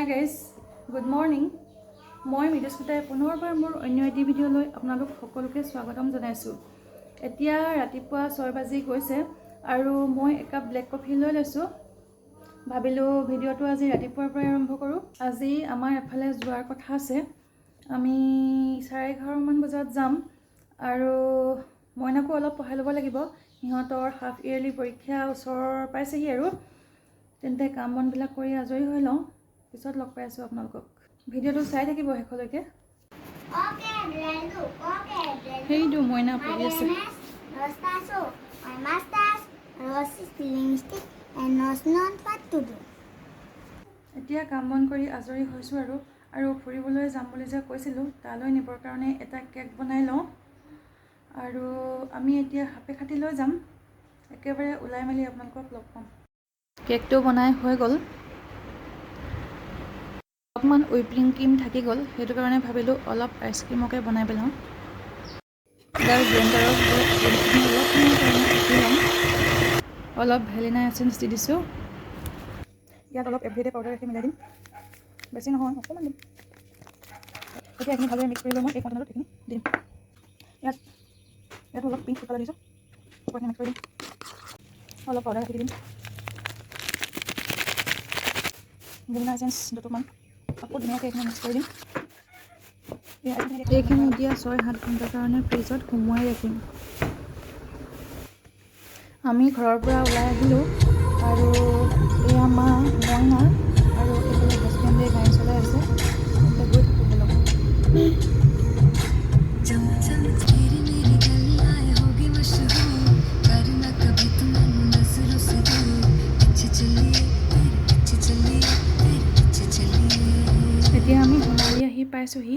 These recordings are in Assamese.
Guys, good morning. মই মৃদুস্মিতাই পুনৰবাৰ মোৰ অন্য এটি ভিডিঅ'লৈ আপোনালোক সকলোকে স্বাগতম জনাইছোঁ। এতিয়া ৰাতিপুৱা 6 বাজি গৈছে আৰু মই একাপ ব্লেক কফি লৈ লৈছোঁ। ভাবিলোঁ ভিডিঅ'টো আজি ৰাতিপুৱাৰ পৰাই আৰম্ভ কৰোঁ। আজি আমাৰ এফালে যোৱাৰ কথা আছে। আমি 11:30মান বজাত যাম আৰু মইনাকো অলপ পঢ়াই ল'ব লাগিব। সিহঁতৰ হাফ ইয়েৰলি পৰীক্ষা ওচৰ পাইছেহি আৰু তেন্তে কাম বনবিলাক কৰি আজৰি হৈ লওঁ, পিছত লগ পাই আছোঁ আপোনালোকক। ভিডিঅ'টো চাই থাকিব শেষলৈকে। সেইটো মইনা পঢ়ি আছে। My mustache, Rose is feeling stick and knows not what to do. এতিয়া কাম বন কৰি আজৰি হৈছোঁ আৰু ফুৰিবলৈ যাম বুলি যে কৈছিলোঁ, তালৈ নিবৰ কাৰণে এটা কেক বনাই লওঁ। আৰু আমি এতিয়া সাপেখাতিলৈ যাম। একেবাৰে ওলাই মেলি আপোনালোকক লগ পাম। কেকটো বনাই হৈ গ'ল। অলপমান হুইপিং ক্ৰীম থাকি গ'ল, সেইটো কাৰণে ভাবিলোঁ অলপ আইচক্ৰীমকে বনাই পেলাওঁ। এডাল ব্লেণ্ডাৰত ক্ৰীমখিনি অলপমান কাৰণে উঠি ল'ম। অলপ ভেনিলা এচেঞ্চ দি দিছোঁ। ইয়াত অলপ এভৰিডে পাউডাৰ গাখীৰ মিলাই দিম, বেছি নহয়, অকণমান দিম। এতিয়া এইখিনি ভালদৰে মিক্স কৰি লৈ মই এই কণ্টেনাৰটোত এইখিনি দিম। ইয়াত অলপ পিংক ফুড কালাৰ দিছোঁ। ওপৰখিনি মিক্স কৰি দিম। অলপ পাউডাৰ গাখীৰ দি দিম, ভেনিলা এচেঞ্চ দুটোপমান। আকৌ ধুনীয়াকৈ এইখিনি মিক্স কৰি দিম। এই আইচক্ৰীমখিনি। এইখিনি এতিয়া 6-7 ঘণ্টাৰ কাৰণে ফ্ৰিজত সুমুৱাই ৰাখিম। আমি ঘৰৰ পৰা ওলাই আহিলোঁ আৰু এয়া মা, মইনা আৰু এইফালে হাজবেণ্ডে গাড়ী চলাই আছে। তেন্তে গৈ থাকোঁ ব'লক। चम चम तेरी मेरी गल्लां होगी मशहूर, करना कभी तू मैनू नजरों से दूर। पीछे चलिए तेरे पीछे चलिए, तेरे पीछे चलिए। এতিয়া আমি সোণাৰী আহি পাইছোঁহি।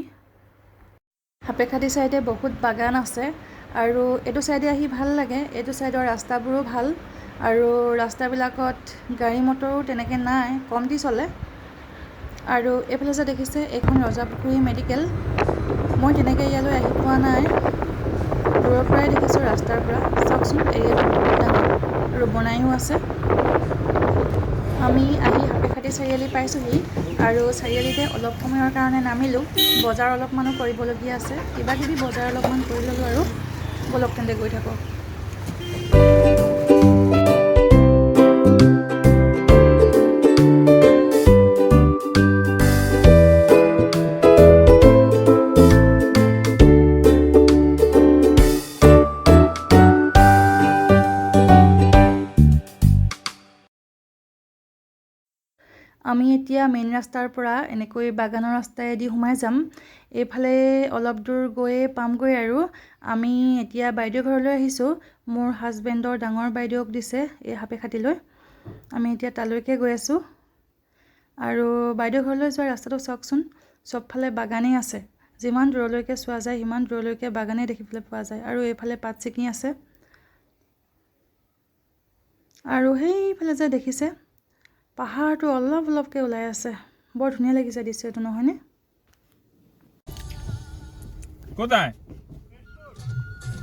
সাপেখাতি চাইডে বহুত বাগান আছে আৰু এইটো চাইডে আহি ভাল লাগে। এইটো চাইডৰ ৰাস্তাবোৰো ভাল আৰু ৰাস্তাবিলাকত গাড়ী মটৰো তেনেকৈ নাই, কমটি চলে। আৰু এইফালে যে দেখিছে, এইখন ৰজাপুখুৰী মেডিকেল। মই তেনেকৈ ইয়ালৈ আহি পোৱা নাই, দূৰৰ পৰাই দেখিছোঁ ৰাস্তাৰ পৰা। চাওকচোন, এৰিয়াটো বহুত ডাঙৰ আৰু বনায়ো আছে। আমি আহি সাপেখাতি চাৰিআলি পাইছোঁহি আৰু চাৰিআলিতে অলপ সময়ৰ কাৰণে নামিলোঁ। বজাৰ অলপমানো কৰিবলগীয়া আছে, কিবা কিবি বজাৰ অলপমান কৰি ল'লোঁ আৰু ব'লক তেন্তে গৈ থাকোঁ। আমি এতিয়া মেইন ৰাস্তাৰ পৰা এনেকৈ বাগানৰ ৰাস্তাইদি সোমাই যাম। এইফালে অলপ দূৰ গৈয়ে পামগৈ। আৰু আমি এতিয়া বাইদেউ ঘৰলৈ আহিছোঁ। মোৰ হাজবেণ্ডৰ ডাঙৰ বাইদেউক দিছে এই সাপেখাতিলৈ। আমি এতিয়া তালৈকে গৈ আছোঁ। আৰু বাইদেউ ঘৰলৈ যোৱা ৰাস্তাটো চাওকচোন, চবফালে বাগানেই আছে। যিমান দূৰলৈকে চোৱা যায়, সিমান দূৰলৈকে বাগানেই দেখিবলৈ পোৱা যায়। আৰু এইফালে পাত ছিঙি আছে। আৰু সেইফালে যে দেখিছে, পাহাৰটো অলপ অলপকৈ ওলাই আছে। বৰ ধুনীয়া লাগিছে দৃশ্যটো, নহয়নে? কোথায়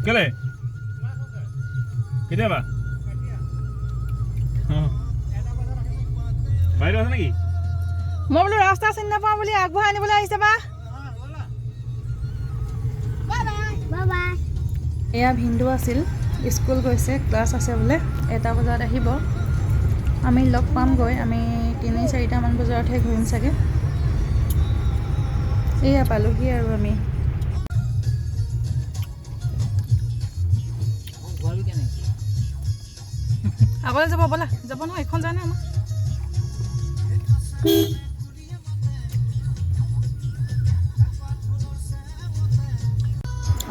কেলে কেতিয়াবা বাইদেউ আছে নেকি? মই বোলো ৰাস্তা চিনি নাপাওঁ বুলি আগবঢ়াই আনিবলৈ আহিছে বা। Bye bye. এয়া ভিনদেউ আছিল, স্কুল গৈছে, ক্লাছ আছে বোলে, 1টা বজাত আহিব। আমি লগ পামগৈ। আমি 3-4টামান বজাতহে ঘূৰিম চাগে। এয়া পালোহি আৰু আমি। আগলৈ যাব ব'লা। যাব নহয়, এইখন যায় নাই আমাৰ।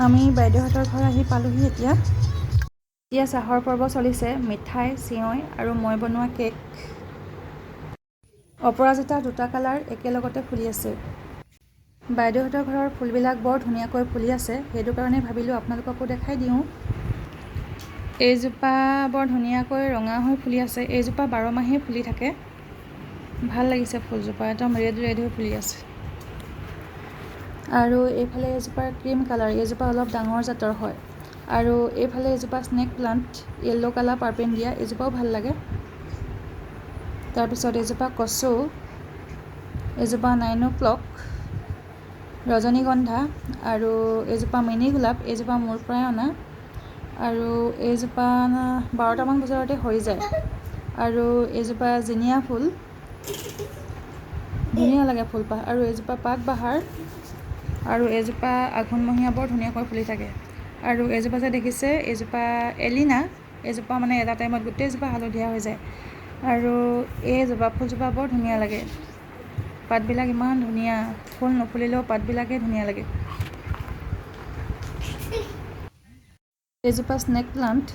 আমি বাইদেউহঁতৰ ঘৰ আহি পালোহি। এতিয়া এতিয়া চাহৰ পৰ্ব চলিছে। মিঠাই, চিঞৈ আৰু মই বনোৱা কেক। অপৰাজিতা দুটা কালাৰ একেলগতে ফুলি আছে। বাইদেউহঁতৰ ঘৰৰ ফুলবিলাক বৰ ধুনীয়াকৈ ফুলি আছে, সেইটো কাৰণে ভাবিলোঁ আপোনালোককো দেখাই দিওঁ। এইজোপা বৰ ধুনীয়াকৈ ৰঙা হৈ ফুলি আছে। এইজোপা 12 মাহেই ফুলি থাকে। ভাল লাগিছে ফুলজোপা, একদম ৰেড ৰেড হৈ ফুলি আছে। আৰু এইফালে এজোপা ক্ৰীম কালাৰ, এইজোপা অলপ ডাঙৰ জাতৰ হয়। আৰু এইফালে এজোপা স্নেক প্লাণ্ট, য়েল্ল' কালাৰ পাৰ্পেন দিয়া, এইজোপাও ভাল লাগে। তাৰপিছত এজোপা কচু। এজোপা 9 o'clock ৰজনীগন্ধা আৰু এজোপা মিনি গোলাপ, এইজোপা মোৰ পৰাই অনা। আৰু এইজোপা 12টামান বজাৰতে সৰি যায়। আৰু এইজোপা জিনিয়া ফুল, ধুনীয়া লাগে ফুলপাহ। আৰু এইজোপা পাতবাহাৰ আৰু এইজোপা আঘোণমহীয়া বৰ ধুনীয়াকৈ ফুলি থাকে। আৰু এইজোপা যে দেখিছে এইজোপা এলিনা, এইজোপা মানে এটা টাইমত গোটেইজোপা হালধীয়া হৈ যায়। আৰু এই জবা ফুলজোপা বৰ ধুনীয়া লাগে, পাতবিলাক ইমান ধুনীয়া, ফুল নুফুলিলেও পাতবিলাকেই ধুনীয়া লাগে। এইজোপা স্নেক প্লাণ্ট,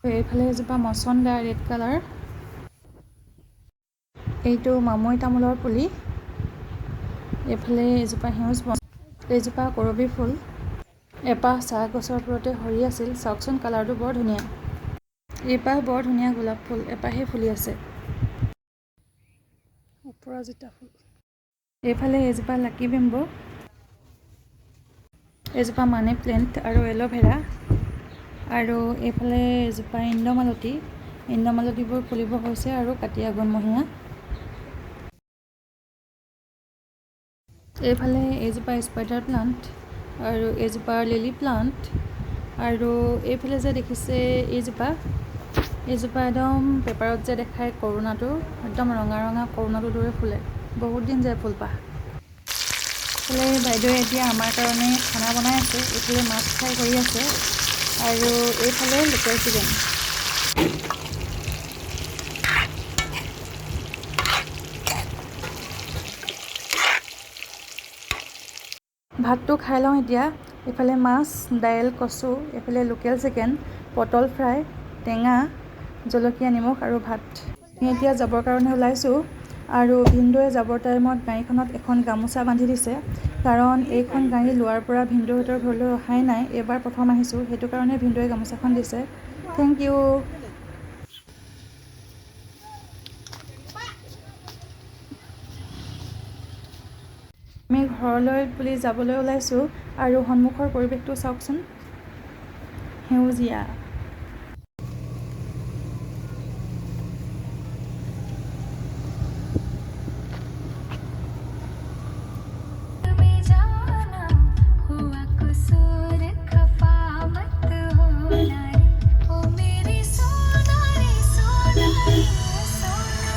এইফালে এজোপা মচন্দা ৰেড কালাৰ, এইটো মামৈ তামোলৰ পুলি, এইফালে এজোপা সেউজ বন, এইজোপা কৰবী ফুল, এপাহ চাহ গছৰ ওপৰতে সৰি আছিল। চাওকচোন কালাৰটো বৰ ধুনীয়া। এইপাহ বৰ ধুনীয়া গোলাপ ফুল, এপাহেই ফুলি আছে। অপৰাজিতা ফুল। এইফালে এজোপা লাকি বেম্বু, এজোপা মানি প্লেণ্ট আৰু এল'ভেৰা, আৰু এইফালে এজোপা ইন্দ্ৰমালতী। ইন্দ্ৰমালতীবোৰ ফুলিব হৈছে আৰু কাতি আঘোণমহীয়া। এইফালে এইজোপা স্পাইডাৰ প্লাণ্ট আৰু এইজোপা লিলি প্লাণ্ট, আৰু এইফালে যে দেখিছে এইজোপা, এইজোপা একদম পেপাৰত যে দেখায় কৰোণাটো, একদম ৰঙা ৰঙা কৰোণাটোৰ দৰে ফুলে, বহুত দিন যায় ফুলপাহ। এইফালে বাইদেৱে এতিয়া আমাৰ কাৰণে খানা বনাই আছে, এইফালে মাছ ফ্ৰাই কৰি আছে আৰু এইফালে লোকেল চিকেন। ভাতটো খাই লওঁ এতিয়া। এইফালে মাছ, দাইল, কচু, এইফালে লোকেল চিকেন, পটল ফ্ৰাই, টেঙা, জলকীয়া, নিমখ আৰু ভাত। আমি এতিয়া যাবৰ কাৰণে ওলাইছোঁ আৰু ভিনদেউৱে যাবৰ টাইমত গাড়ীখনত এখন গামোচা বান্ধি দিছে, কাৰণ এইখন গাড়ী লোৱাৰ পৰা ভিনদেউহঁতৰ ঘৰলৈ অহাই নাই, এইবাৰ প্ৰথম আহিছোঁ, সেইটো কাৰণে ভিনদেউৱে গামোচাখন দিছে। Thank you. আমি ঘৰলৈ বুলি যাবলৈ ওলাইছোঁ আৰু সন্মুখৰ পৰিৱেশটো চাওকচোন, সেউজীয়া। में जाना हुआ कसूर खफा मत होना रे ओ मेरी सोना रे सोना रे सोना।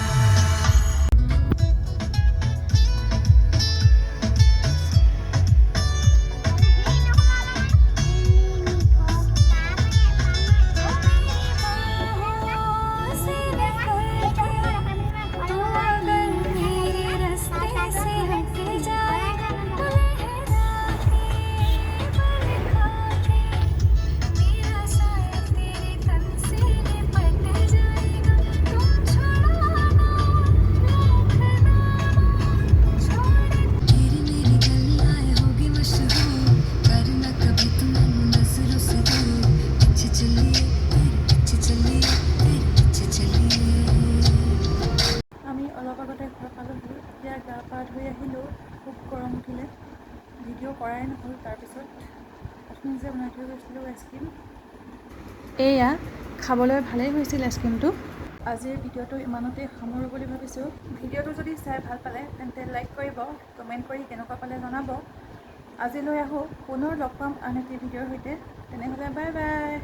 ओ मेरी बाहों से निकल के तू अगर मेरे रास्ते से हट जाए तो लहरा के बल खा के मेरा साया तेरे तन से लिपट जाएगा। तुम छुड़ाना लाख दामा छोड़। तेरी मेरी गल्लां होगी मशहूर, करना कभी तू मैनू नजरों से दूर। पीछे चलिए तेरे पीछे चलिए तेरे पीछे चलिए। আমি অলপ আগতে ঘৰ পালোহি, এতিয়া গা পা ধুই আহিলোঁ। খুব গৰম উঠিলে, ভিডিঅ' কৰাই নহ'ল। তাৰপিছত অথনি যে বনাই থৈ গৈছিলোঁ আইচক্ৰীম, এয়া খাবলৈ ভালেই হৈছিল আইচক্ৰীমটো। আজিৰ ভিডিঅ'টো ইমানতে সামৰোঁ বুলি ভাবিছোঁ। ভিডিঅ'টো যদি চাই ভাল পালে তেন্তে লাইক কৰিব, কমেণ্ট কৰি কেনেকুৱা পালে জনাব। আজিলৈ আহোঁ, পুনৰ লগ পাম আন এটি ভিডিঅ'ৰ সৈতে। তেনেহ'লে বাই বাই।